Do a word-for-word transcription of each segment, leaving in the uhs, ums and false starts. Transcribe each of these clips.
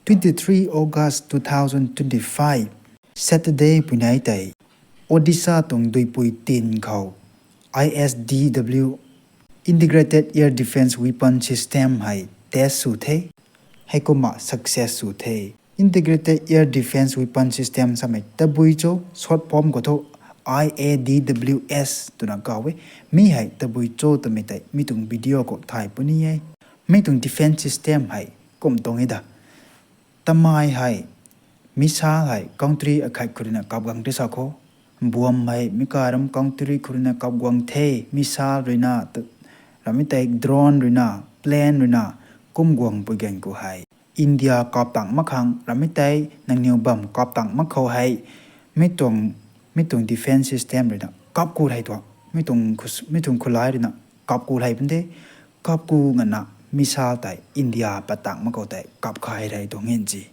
Twenty three August two thousand twenty five, Saturday pui nei tei Odisha tuang duipui tin khou I S D W, Integrated Air Defence Weapon System hei test sw the. Heikumna success sw the. Integrated Air Defence Weapon System samei tabui cho, short form khou thu I A D W S twna kaw e. Mi hei tabui cho twmei tei mi tuang video khou thay puni e. Mi tuang defence system hei kum tuang e da. Tamei hei, missile hei country akhat khou ruina kap guang the sa khou. Bomb hei mi karam country khou ruina kap guang the, missile ruina, ramei tei drone ruina, plane ruina, kum guang pui gan khou hei India kap tang mak khang, ramei tei nangniw bam kap tang mak khou hei, mi tuang, mi tuang defence system ruina kap ku hei tuang, mi tuang khulai ruina kap ku hei pun de, kap ku ngana missile tei India pat tang mak khou tei kap khay rei tuang e si.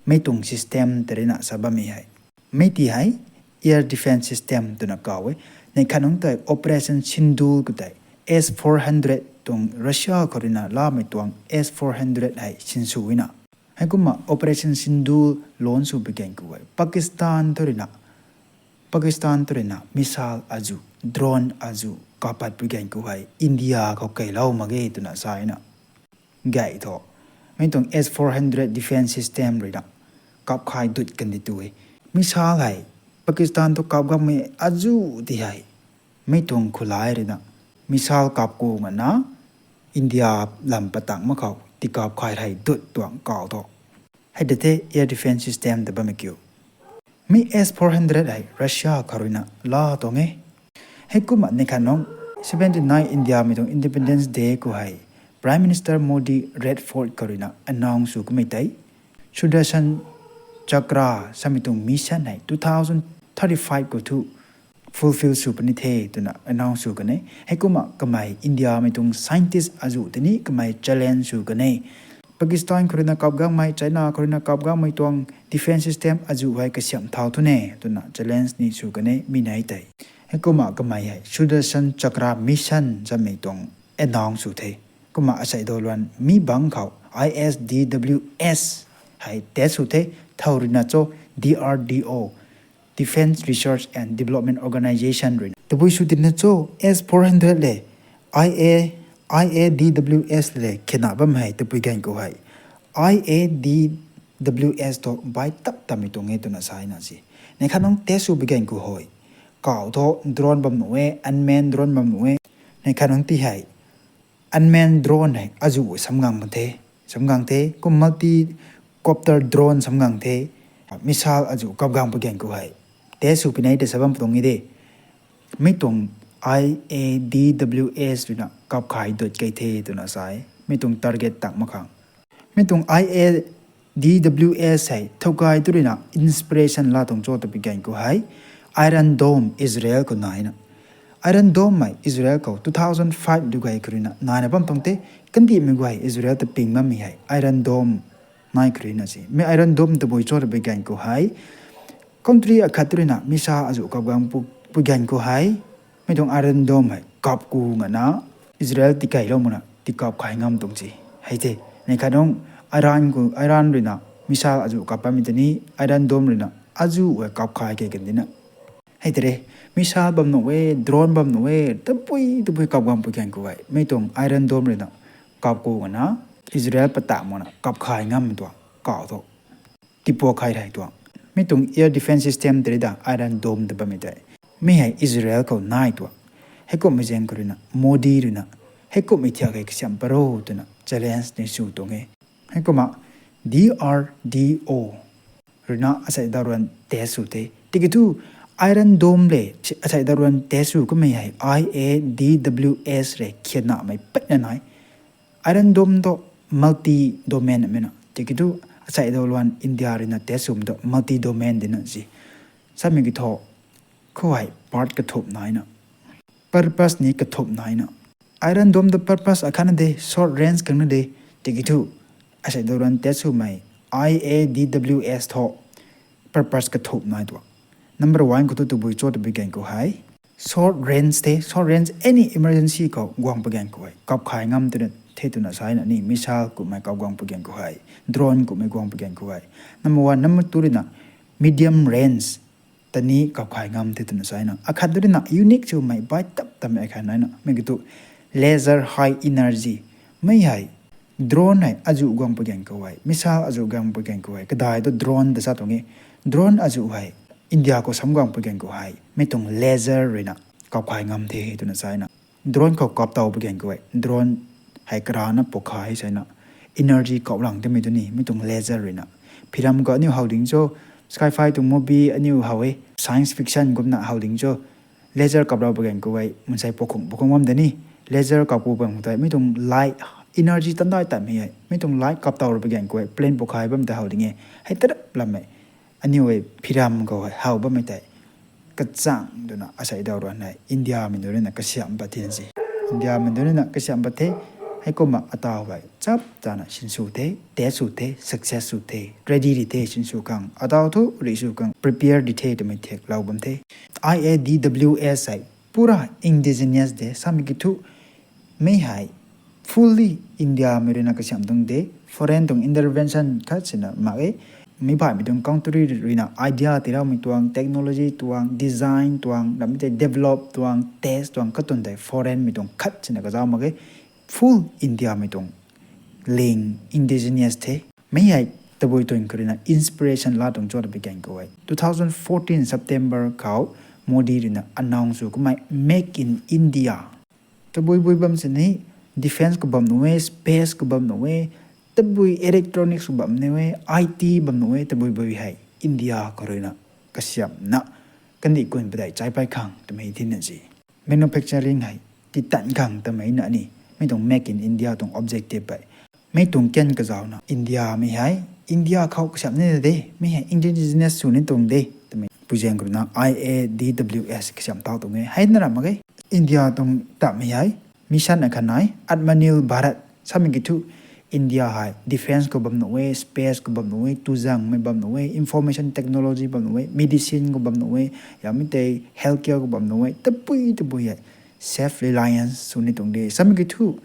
Mi tuang system tei ruina sa bammei hei, mi ti hei air defence system twna kaw e. Neih khat nungc tei Operation Sindoor khou tei S four hundred tuang Russia khou ruina lamei tuang S four hundred hei sinsw na. Heikumna Operation Sindoor launch sw pui gan khou hei Pakistan thu ruina, Pakistan thu ruina missile azuh, drone azuh kap pat pui gan khou hei India khou keylou mak ge twna sa na. Gay thu, mi tuang S four hundred defence system ruina kap khay dut kandi tu e. Missile hei Pakistan thu kap guangmei azuh ti hei, mi tuang khulai ruina missile kap ku ngana India lam pat tang mak khou ti kap khay hei dut tuang kaw thu. Hei de the air defence system ta bammei kiu. Mi S four hundred hei Russia khou ruina la tuang e. Heikumna neih khat nungc seventy nine Indiamei tuang Independence Day khou hei Prime Minister Modi Red Fort khou ruina announce sw kamei tei Sudarshan Chakra samei tuang mission hei two thousand thirty five khou thu fulfill sw puni the twna announce sw kan e. Heikumna kamei Indiamei tuang scientist azuh tei ni kamei challenge sw kan e. Pakistan khou ruina kap guangmei, China khou ruina kap guangmei tuang defence system azuh hei kasiamh thau thu ne twna challenge ni sw kan e mi nei tei. Heikumna kamei hei Sudarshan Chakra mission samei tuang announce sw the. Kumna asei dou luan mi bangc khou I S D W S hei test sw the, thow ruina cho D R D O, Defence Research and Development Organisation ruina. Tabui sw tina cho S four hundred le, I A, I A D W S le khena bam hei tabui gan khou hei I A D W S thu bai tap tamei tuang e twna sa na si. Neih khat nungc test sw pui gan khou hei, kaw thu drone bam nuh e, unmanned drone bam nuh e. Neih khat nungc ti hei unmanned drone hei azuh sam gang the, sam gang the, kum multicopter drone sam gang the, missile azuh kap gang pui gan khou hei test sw pui nei tei sa bam tuang e de. Mi tuang I A D W S ruina kap khay dut key the twna sa e. Mi tuang target tang mak khang, mi tuang I A D W S hei thow kai tu ruina inspiration la tuang cho tabui gan khou hei Iron Dome Israel khou nai na. Iron Dome hei Israel khou two thousand five du gay khou ruina naina bam tuang the. Kandihmei guay Israel ta ping bammei hei Iron Dome nai khou ruina si. Mi Iron Dome tabui cho tabui gan khou hei country akhat tu ruina missile azuh kap gang pui gan khou hei mi tuang Iron Dome hei kap ku ngana Israel tikeylou makna tikap khay ngam tuang si. Hei the, neih khat nungc Iran khou, Iran ruina missile azuh kap bammei tei ni Iron Dome ruina azuh hei kap khay key kan dina. Hei tei re, missile bam nuh e, drone bam nuh e, tabui tabui kap gang pui gan khou hei mi tuang Iron Dome ruina kap ku ngana Israel pat tang makna kap khay ngam tuang kaw thu tipuak khay rei tuang. Mi tuang air defence system tei ri da Iron Dome ta bammei tei, mi hei Israel khou nai tuang. Heikumhmei zaeng khou ruina Modi ruina heikumhmei thiak hei kasiamh pat ro twna challenge ni sw tuang e. Heikumna D R D O ruina asei daw ruan test sw the. Tiki thu Iron Dome le asei daw ruan test sw kamei hei I A D W S rui khianamei patna nai. Iron Dome thu multi domain amei na. Tiki thu asei daw ruan India ruina test swmei thu multi domain dina si. Samei ki thu khou hei part kathumh naina, purpose ni kathumh naina. Iron Dome thu purpose akhatna de, short range khangna de. Tiki thu asei daw ruan test swmei I A D W S thu purpose kathumh nai tuang. Number one khou thu tabui cho tabui gan khou hei short range the, short range any emergency khou guang pui gan khou hei kap khay ngam twna the twna sa na ni, missile kummei kau guang pui gan khou hei, drone kummei guang pui gan khou hei. Number one, number two ruina medium range ta ni kau khay ngam the twna sa na. Akhat ruina unique swmei bai tap tamei akhat naina, mi kiu thu laser high energy. Mi hei drone hei azuh guang pui gan khou hei, missile azuh guang pui gan khou hei, kadai tu drone ta sa tuang e. Drone azuh hei India khou sam guang pui gan khou hei, mi tuang laser ruina kau khay ngam the twna sa na. Drone khou kap taw pui gan khou hei, drone hei karana pukha hei sa na, energy kau lang tamei tu ni, mi tuang laser ruina. Phiram khou aniu how ding cho, sci-fi tuang movie aniu how e, science fiction kumna how ding cho, laser kap rau pui gan khou hei, mansei pukhung pukhung bam de ni, laser kap ku bam tei, mi tuang light, energy tandai tamei hei, mi tuang light kap taw rau pui gan khou hei, plane pukha bam tei how ding e, hei tarap lam e. Aniu hei phiram khou hei how bammei tei kachang twna asei daw ruan hei Indiamei nunc ruina kasiam pat the si. Indiamei nunc ruina kasiam pat the. Heikumna ataw hei chap tana sinsw the, test sw the, success sw the, ready ri the, sinsw khang, ataw thu ri sw khang prepare di the twmei theklou bam the. I A D W S hei pura indigenous de, samei kiu thu, mi hei fully Indiamei ruina kasiam tuang de, foreign tuang intervention khat sina mak e. Mi baihmei tuang country ruina idea tiiloumei tuang, technology tuang, design tuang, ramei tei develop tuang, test tuang, katuang tei foreignmei tuang khat sina kazauh mak e. Full Indiamei tuang ling indigenous the. Mi hei tabui tuang khou ruina inspiration laa tuang cho ta pui gan khou hei, two thousand fourteen September khou Modi ruina announce sw kummei Make in India. Tabui bui bam sini, defence khou bam nuh e, space khou bam nuh e, tabui electronics khou bam nuh e, I T bam nuh e, tabui bui hei India khou ruina kasiamna kandih kun padeih chai pay khang twmei thina si. Manufacturing hei titan khang twmei na ni, mi tuang Make in India tuang objective hei. Mi tuang kan kazauna Indiamei hei, India khou kasiam ni de, mi hei indigenous sw ni tuang de twmei puizaeng khou ruina I A D W S kasiam tau tuang e. Hei na ram mak ge, India tuang tamei hei mission akhat nai, Atmanirbhar Bharat, samei kiu thu India hei defence khou bam nuh e, space khou bam nuh e, tuzangmei bam nuh e, information technology bam nuh e, medicine khou bam nuh e, yamei tei healthcare khou bam nuh e, tabui tabui hei self reliance sw ni tuang de. Samei kiu thu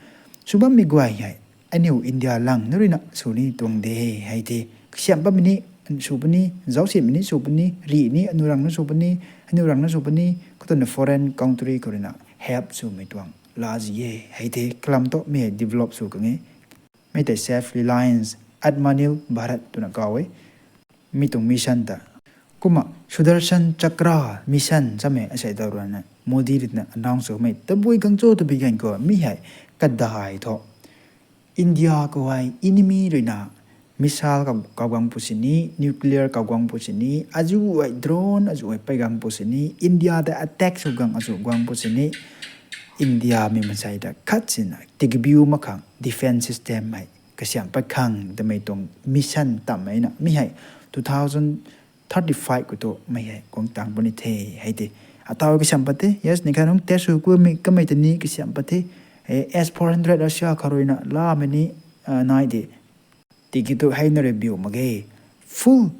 sw bammei guay hei aniu India lang na ruina sw ni tuang de. Hei tei kasiam bammei ni sw puni, zaucsimei ni sw puni, rih ni aniu rang na sw puni, aniu rang na sw puni, katuang foreign country khou ruina help swmei tuang lazy e. Hei tei kalam thu mi hei develop sw khang e. Mi tei self reliance, Atmanirbhar Bharat twna kaw e. Mi tuang mission ta. Kumna Sudarshan Chakra mission samei asei daw ruina Modi ruina announce swmei tabui khang cho ta pui gan khou mi hei kadai thu India khou hei enemy ruina missile kau guang pu sini, nuclear kau guang pu sini, azuh hei drone azuh hei pey guang pu sini, India ta attack sw guang azuh guang pu sini, Indiamei mansei ta khat sina tikbiu mak khang defence system hei kasiam pat khang twmei tuang mission tamei na mi hei two thousand thirty-five khou thu mi hei guang tang puni the. Hei tei ataw kasiam pat the, yes, ni kha nung test sw kumei kamei ta ni kasiam pat the, S four hundred Russia khou ruina lamei ni nai de. Tiki thu hei na review mak ge, full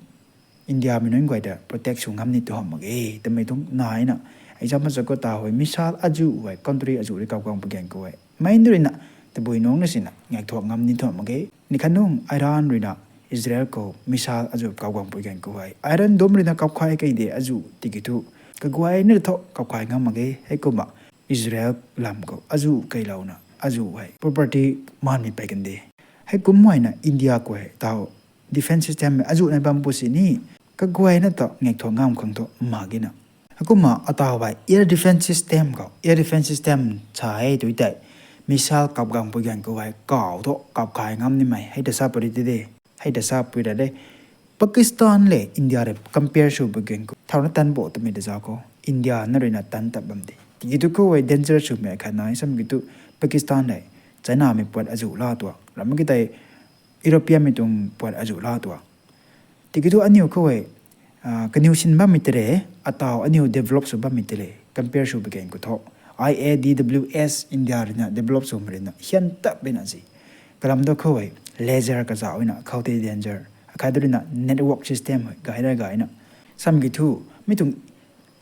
Indiamei nunc guay ta protect sw ngam ni tu hamh mak ge twmei tuang naina, example sa khou ta hei missile azuh hei country azuh rui kau guang pui gan khou hei mei na ruina tabui nung na sina ngakthuak ngam ni tu hamh mak ge. Ni kha nung Iran ruina Israel khou missile azuh kau guang pui gan khou hei Iron Dome ruina kau khay kei de azuh tiki thu kaguayna thu kau khay ngam mak ge. Heikumna Israel lam khou azuh keilouna azuh hei property manmei pey kan de. Heikumna India khou hei taw defence system hei azuh nai bam pu sini kaguayna ta ngakthuak ngam khang thu mak ge na. Heikumna ataw hei air defence system khou, air defence system sa e tu tei missile kap guang pui gan khou hei kau thu kap khay ngam nimei hei ta sa pui ri de. Hei ta sa pui ra de. Pakistan le India rui compare sw pui gan khou thauna tan bo twmei ta zauc khou India na ruina tan tat bam de. Tiki thu khou hei danger swmei khat nai, samei kiu thu Pakistan hei Chinamei puat azuh la tuang, ramei ki tei Europeanmei tuang puat azuh la tuang. Tiki thu aniu khou hei kaniw sin bammei tei le, ataw aniu develop sw bammei tei le compare sw pui gan khou thu I A D W S India ruina develop swmei ruina hian tat bena si. Kalam thu khou hei laser kazauh na khou tei danger, akhat ruina network system hei gay ra gayna, samei kiu thu mi tuang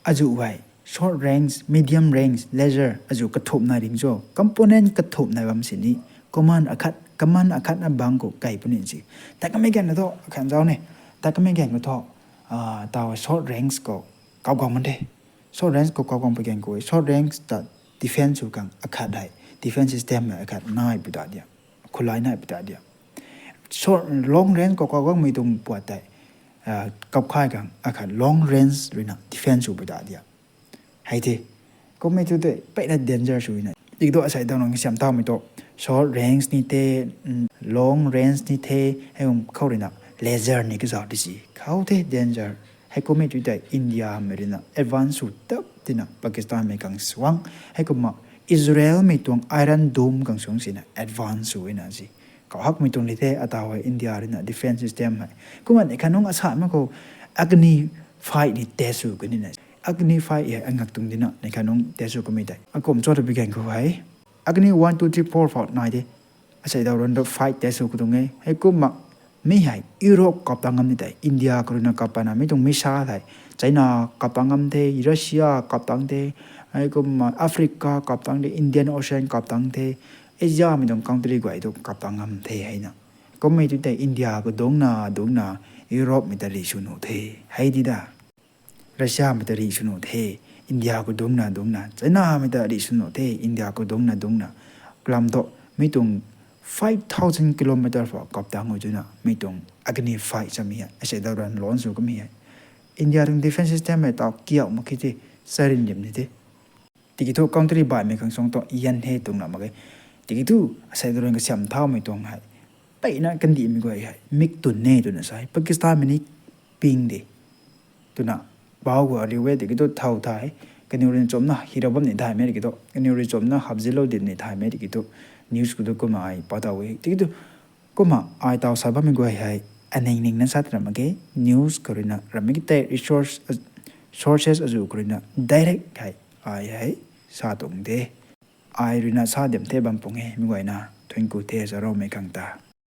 azuh hei short range, medium range laser azuh kathumh nai ring cho, component kathumh nai bam sini Command akhat, command akhat na bang khou kai puni si. Tat kamei gaeng na thu akhat zau ne. Tat kamei gaeng na thu, ah, taw short range khou kau guang man the. Short range khou kau guang pui gaeng khou, short range ta defense sw khang akhat hei, defense system hei akhat nai pui ta dia. Khulai nai pui ta dia. Short, long range khou kau guangmei tuang puat tei, ah, kap khay khang akhat long range ruina defense sw pui ta dia. Hei the. Kummei tu tei peyna danger sw na. Tiki thu asei daw nang siam thaumei tu, short range ni the, mm, long range ni the, hei kum khou ruina laser ni kazauh di si. Khou the danger. Hei kummei tu tei Indiamei ruina advance sw tap tina Pakistanmei khang suang. Hei kumna Israelmei tuang Iron Dome khang suang sina advance sw na si. Kau hakmei tuang ni the ataw hei India ruina defense system hei. Kumna neih khat nungc asamei khou Agni five ni test sw kuni na. Agni five hei angak tuang dina neih khat nungc test sw kamei tei. Akum cho ta pui gaeng khou hei Agni one, two, three, four, five nai de. Asei daw run tu five test sw khou tuang e. Hei kumna mi hei Europe kap tang ngam ni tei India khou ruina kap pana mi tuang missile hei China kap tang ngam the, Russia kap tang the, hei kumna Africa kap tang the, Indian Ocean kap tang the, Asiamei tuang country guay tu kap tang ngam the hei na. Kummei tu tei India khou dungcna dungcna Europemei ta rih sw nuh the. Hei di da. Russiamei ta rih sw nuh the, India khou dungcna dungcna. Chinamei ta rih sw nuh the, India khou dungcna dungcna. Kalam thu mi tuang five thousand kilometre pha kap tang u twna mi tuang Agni five samei hei asei daw run launch sw kamei hei. India tuang defense system hei taw kiau mak khe the, sarin rim ni the. Tiki thu country baihmei khang suang tu yan he tuang na mak ge. Tiki thu asei daw run kasiam thaumei tuang hei peyna kandihmei guay hei mik twn e twna sa e. Pakistanmei ni ping de twna pau khou ariu e. Tiki thu thow thay, kaniw rui nchumhna hiro bam ni thaymei tiki thu, kaniw rui nchumhna hapzilou di ni thaymei tiki thu, news khou tu kumna ai pau taw e. Tiki thu kumna ai taw sa bammei guay hei aning ningna sa twna mak ge. News khou ruina rammei ki tei resource, sources azuh khou ruina direct hei ai hei sa tuang de. Ai ruina sa diam the bam pung e, mi guayna thuanc ku the zaroumei khang ta.